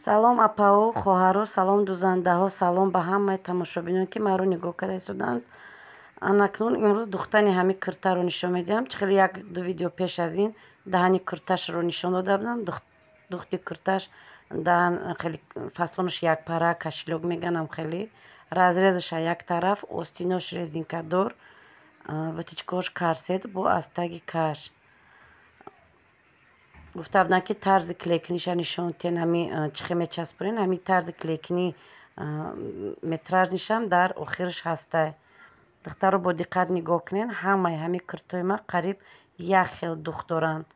Салом апао, хоҳаро, салом дузандаҳо, салом ба ҳамаи тамошобинон, ки маро нигоҳ карда истоданд. Анакнун имрӯз духтани ҳамин киртаро нишон медиҳам. Чӣ хеле як-ду видео пеш аз ин даҳани кирташро нишон дода будам. Духти кирташ даҳан хеле фасонаш якпара, кошелёк меганам хеле. Разрезаша як тараф, остинош резинкадор, выточкаош корсет бо аз таги каш. Гуфта буданд, ки тарзи клейкиниша нишон диҳен, ҳамин чӣ хел мечаспонен, ҳамин тарзи клейкини метражнишам дар охираш ҳастай. Духтаро бо диққат нигоҳ кунен, ҳамаи ҳамин киртои ма қариб як хел духт доранд.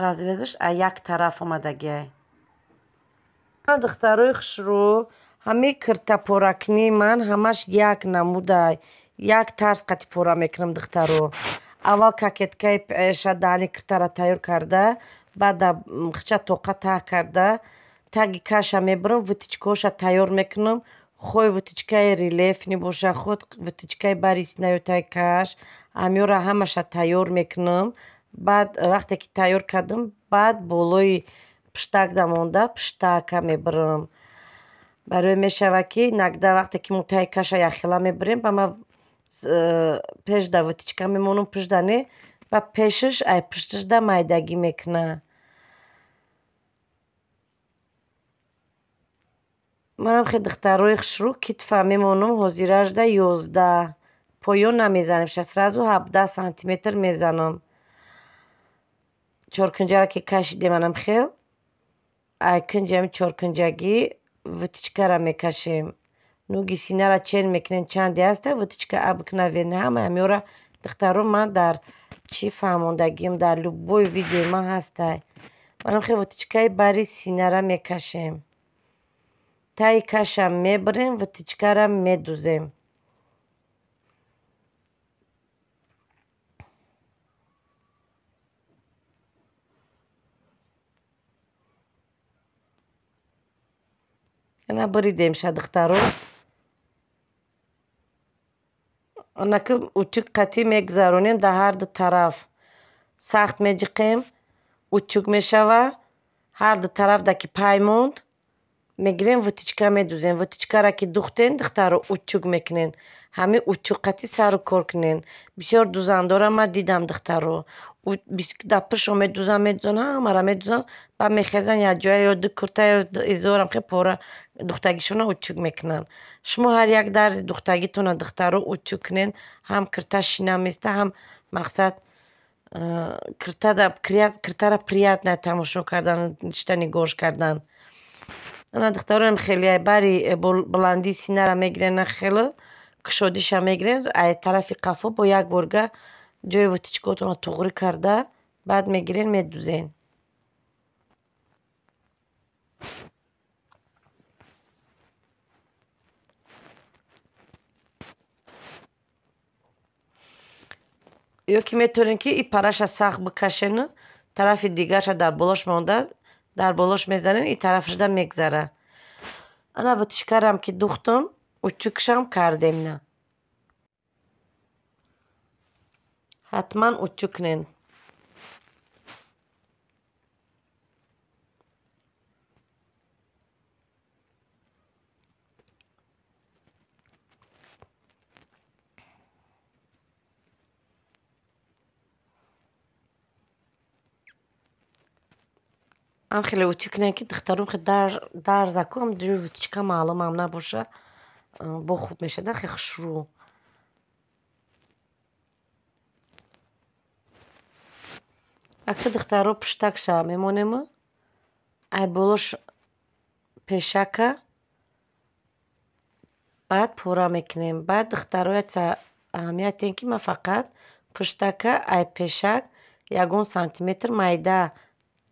Разрезаш аз як тараф омадагиай. Духтарои хушрӯ, ҳамин киртапоракунии ман ҳамаш як намудай, як тарз қати пора мекунам духтаро. Аввал кокеткаи пеша даҳани киртара тайёр карда, баъд хича тоқа таҳ карда, таги каша мебарам, выточкаоша тайёр мекунам. Хой выточкаи релефни боша, худ выточкаи бари сина ё таги каш, ҳамёра ҳамаша тайёр мекунам. Баъд вақте ки тайёр кардам, баъд болои пуштакда монда пуштака мебарам. Барои мешавад, ки иногда вақте ки мо таги каша якхела мебарем, ба ма пешда выточка мемонам, пушта не, ба пешаш ай пушташда майдагӣ мекунад. Манам хел духтарои хушрӯ китфа мемонам, ҳозиражда 11. Поён намезанем, ша сразу 17 сантиметр мезанам. Чоркунҷаро ки кашидем анам хел, ай кунҷи ҳамин чоркунҷагӣ выточкаро мекашем. Нуги синара чен мекунем, чанде ҳаста, выточка обыкновенная. Ҳамаи ҳамёра духтаро ман дар чӣ фаҳмондагиам, дар любой видеои ман ҳастай. Манам хел выточкаи бари синара мекашем. Таи каша мебарем, выточкаро медузем. Ана буридемша духтаро. Анаки утюг қатӣ мегузаронем дар ҳар ду тараф. Сахт меҷиқем, утюг мешава. Ҳар ду тараф да ки пай монд, мегирем выточка медузем. Выточкаро ки духтен, духтаро утюг мекунен. Ҳамин утюг қатӣ сару кор кунен. Бисёр дузандора ман дидам духтаро. Дар пушо медузан, медузан, ҳамаро медузан, баъд мехезан як ҷоя ё ду курта ё ду изорам хел пора духтагишонро утюг мекунанд. Шумо ҳар як дарзи духтагитонро духтаро утюг кунен, ҳам кирта шина места, ҳам мақсад киртаро приятно тамошо кардан, чита нигоҳш кардан. Ана духтароам хеле бари баландии синара мегирен, хеле кушодиша мегирен, ай тарафи қафо бо як борга ҷои выточкаотонро туғрӣ карда, баъд мегирен медузен. Ё ки метавонед, ки и параша сахт бикашену, тарафи дигарша дар болош монда, дар болош мезанед, и тарафашда мегзара. Ана выточкарам ки духтам, утюгшам кардем на. Ҳатман утюг кунед. Ам хеле утюг кунед, ки духтарон хеле дарзаку, ам ҷои выточка маълумам набоша, бо хуб мешавад, хеле хушрӯ. Ака духтаро пуштакша мемонему, ай болош пешака, баъд пора мекунем. Баъд духтаро аҳамият диҳем, ки ман фақат пуштака ай пешак ягон сантиметр майда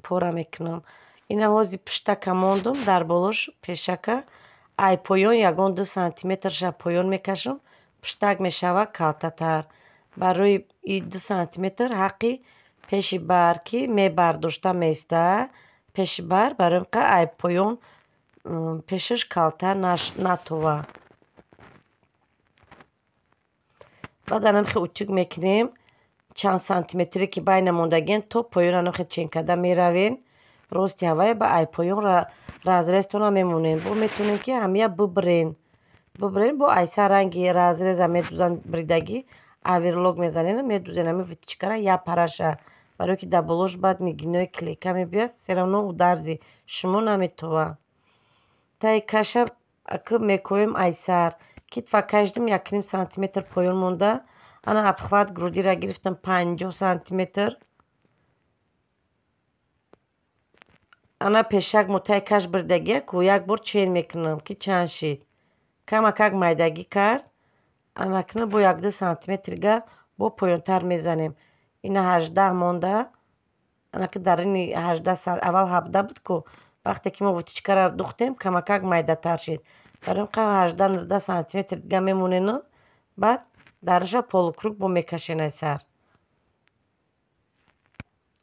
пора мекунам. Ина ҳози пуштака мондум, дар болош пешака ай поён ягон 2 сантиметрша поён мекашам, пуштак мешавад калтатар. Барои и 2 сантиметр ҳаққи пеши бар ки мебардошта меиста, пеши бар барои қа ай поён пешаш калта натова. Баъд анам хел утюг мекунем, чанд сантиметре ки байна мондагиен то поён анам хел чен карда меравем. Рости ҳавая ба ай поён разрезтона мемонем. Бо метавонем, ки ҳамия бибирен. Бибирен, бо айса ранги разреза медузан бридагӣ, оверлок мезанену медузен ҳамин вытачкара як параша. Барое ки дар болош баъд нигинои клейка мебиёяд, всё равно ӯ дарзи шумо наметова. Таи каша ки мекоем айсар. Китфа кашидим, 1,5 сантиметр поён монда. Ана обхват грудиро гирифтам 50 сантиметр. Ана пешак мо таи каш бридагия ку як бор чен мекунам, ки чанд шид. Камакак майдагӣ кард. Ана акна бо 1-2 сантиметрга бо поёнтар мезанем. Ина 18 монда. Ана ки дар ини 18, аввал 17 буд ку, вақте ки мо вытачкаро духтем, камакак майдатар шид. Барои ин 18-19 сантиметр дига мемонену баъд дараша полукруг бо мекашен ай сар.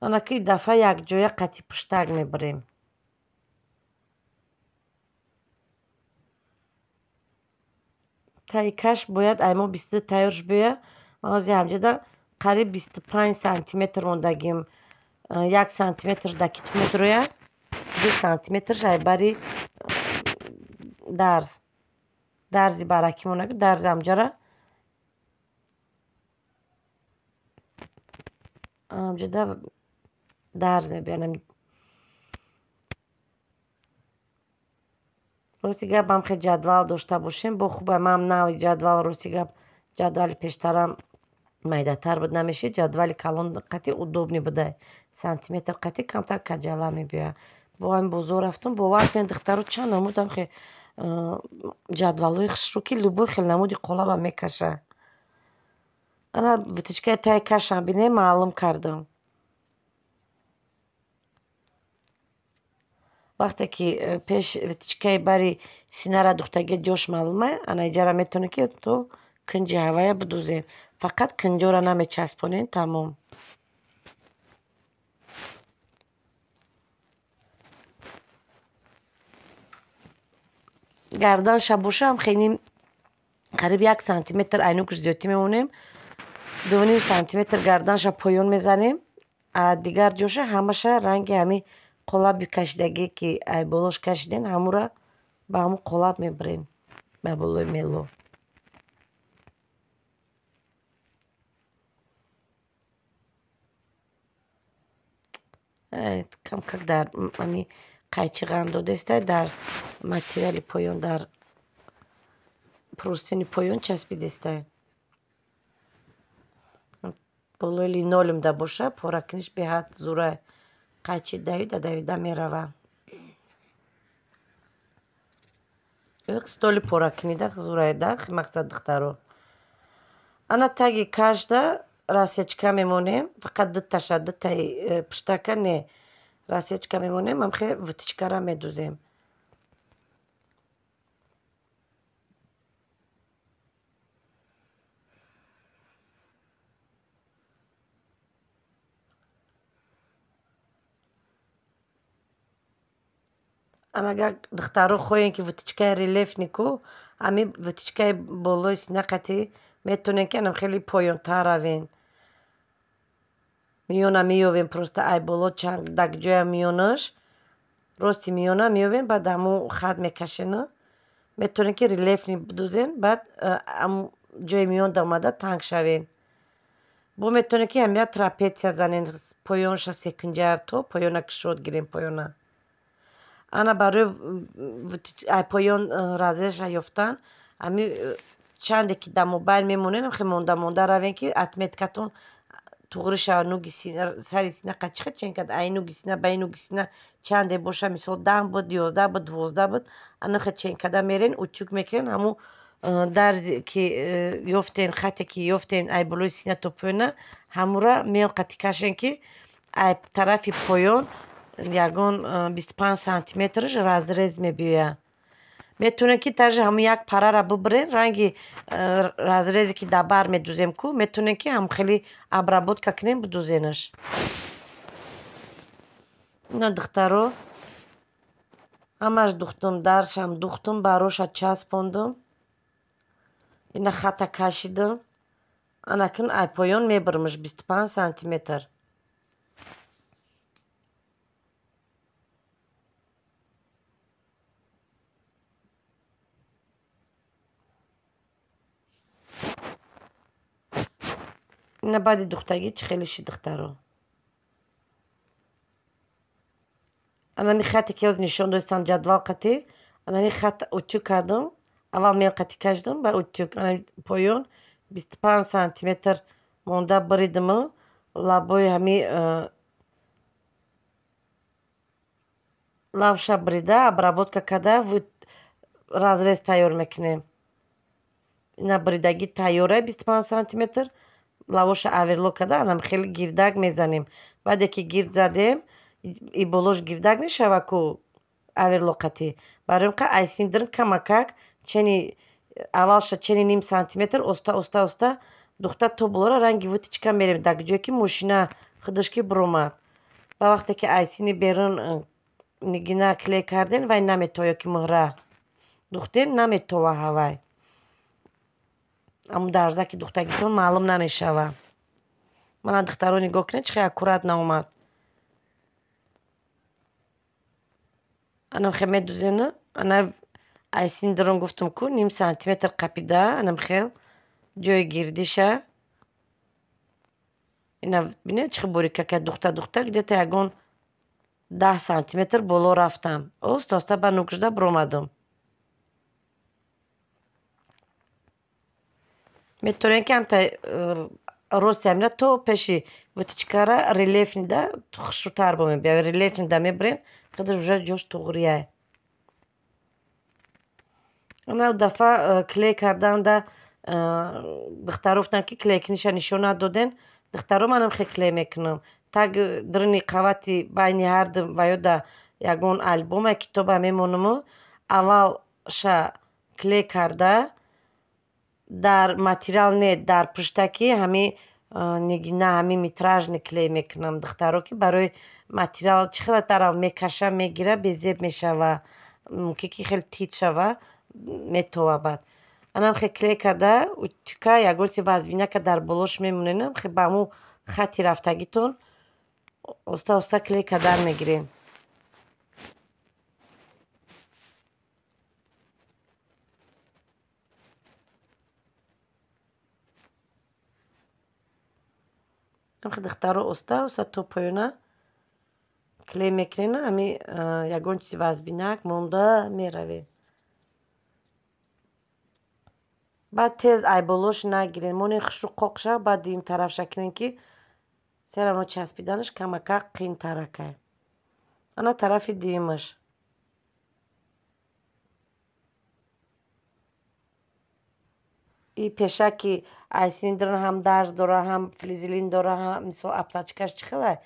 Ана ки дафъа якҷоя қати пуштак мебарем. Таи каш бояд ай мо 22 тайёрш биёяд. Ман ҳозир ҳамҷода қариб 25 сантиметр мондагим. 1 сантиметр дар китф медрояд, 2 сантиметрш ай бари дарз. Дарзи баракӣ монда, дарзи ҳамҷара ҳамҷода дарз мебиёнем. Рости гап, ҳам хел ҷадвал дошта бошем, бо хуб. Ман нави ҷадвал, рости гап, ҷадвали пештарам майдатар буд, намешид. Ҷадвали калон қати удобный буда, сантиметр қати камтар каҷала мебиёяд. Бо ҳамин бозор рафтам, бовар кунед, духтаро, чанд намудам хе ҷадвалҳои хушрӯ, ки любой хел намуди қолаба мекаша. Ана вытачкаи таи кашам бинем, маълум кардам. Вақте ки пеш вытачкаи бари синара духтаги ҷош маълума, ана иҷара метавонед, ки то кунҷи ҳавая бидузед. Фақат кунҷоро намечаспонед, тамом. Гарданша боша ҳам хеле қариб 1 сантиметр айнукш зиёдтӣ мемонем. 2,5 сантиметр гарданша поён мезанем. А дигар ҷоша ҳамаша ранги ҳамин қолаби кашидагӣ, ки ай болош кашиден, ҳамура ба ҳамун қолаб мебарем ба болои мело. Камкак дар ҳами қайчи ғам додестай, дар материали поён, дар простыни поён часпидестай. Болои линолеумда боша, поракуниш беҳад зурай. Қайчи давида давида мерава. Столи поракунида зурайда мақсад, духтаро. Ана таги кашда рассечка мемонем, фақат дуташа, дутаи пуштака не, рассечка мемонем, ҳамхе вытачкара медузем. Агар духтаро хоҳем, ки вытачкаи рельефный ку, ҳамин вытачкаи болои сина қати метавонем, ки анам хеле поёнтар равем. Миёна меёвем, просто ай боло чанд дар ҷоя миёнаш, рости миёна меёвем, баъд ҳамун хат мекашену метавонем, ки рельефный бидузем, баъд ҳамун ҷои миёнда омада танг шавем. Бо метавонем, ки ҳамия трапеция занем, поёнша секунҷа то поёна кушод гирем поёна. Ана барои ай поён разрезша ёфтан, ҳами чанде ки дар мобайл мемонем, хе монда монда равем, ки отметкатон туғри шавад. Нуги сари сина қачиха чен кард, ай нуги сина ба ин нуги сина чанде боша, мисол 10 буд, 11 буд, 12 буд, ана хе чен карда мерен, утюг мекунен, ҳамун дарзи ки ёфтен, хате ки ёфтен ай болои сина то поёна, ҳамура мел қати кашен, ки ай тарафи поён ягон 25 сантиметрш разрез мебиёяд. Метавонем, ки даже ҳамун як парара бибирен, ранги разрезе ки дар бар медузем ку, метавонем, ки ҳам хеле обработка кунем, бидузенаш. Ина, духтаро, ҳамаш духтум, даршам духтум, бароша часпондум, ина хата кашидум. Анакун ай поён мебарамаш 25 сантиметр. Ина баъди духтагӣ чӣ хеле шид, духтаро. Анами хате ки ҳозир нишон додистам ҷадвал қатӣ, анами хат утюг кардам. Аввал мел қатӣ кашидам, баъд утюг. Поён 25 сантиметр монда буридиму лабои ҳами лабша бурида, обработка карда, разрез тайёр мекунем. Ина буридагӣ тайёра, 25 сантиметр лавоша оверлок карда, анам хеле гирдак мезанем. Баъде ки гирд задем, и болош гирдак мешава ку оверлок қатӣ. Барои ин қа айсиндирм камакак чени аввалша чени ним сантиметр оста, оста, оста духта то болора ранги вытачка мерем, дар ҷое ки мошина худаш ки биромад. Ба вақте ки айсини берун нигина клей кардем, вай наметова, ё ки муҳра духтем, наметова ҳавай. Ҳамун дарзаки духтагитон маълум намешава. Мана, духтаро, нигоҳ кунед, чӣ хел аккуратно омад. Анам хел медузена, ана айсиндирон гуфтам ку, ним сантиметр қапида, анам хел ҷои гирдиша. Ина бинед, чӣ хел борикака духта духта, где-то ягон 10 сантиметр боло рафтам. Оста оста ба нукшда биромадам. Метавонем ки ҳамта рости ҳамина то пеши вытачкара рельефный да хушрӯтар бо мебиёд. Рельефный да мебирем, худаш уже ҷош туғрияй. Ана дафъа клей карданда духтаро гуфтанд, ки клейкуниша нишон надоден. Духтаро, манам хел клей мекунам. Так даруни қавати байни ҳарду ва ё да ягон альбома, китоба мемонаму аввалша клей карда, дар материал не, дар пуштаки ҳами нигина, ҳами метражный клей мекунам, духтаро, ки барои материал чӣ хела дарав мекаша, мегира, безеб мешава, мумкин ки хеле тит шава, метова. Баъд анам хел клей карда, утюг а ягон чизи вазбинака дар болош мемонем, ба ҳамун хати рафтагитон оста оста клей кардан мегирем. Духтаро, оста оста то поёна клей мекунем, ҳами ягон чизи вазбинак монда меравем. Баъд тез айболош нагирем, монем хушрӯ қоқ шава, баъд дуюм тарафша кунем, ки всё равно часпиданаш камакак қиинтаракай. Ана тарафи дуюмаш. И пешаки айсиндрон ҳам дарз дора, ҳам флизелин дора, ҳам мисол обтачкаш чӣ хелай.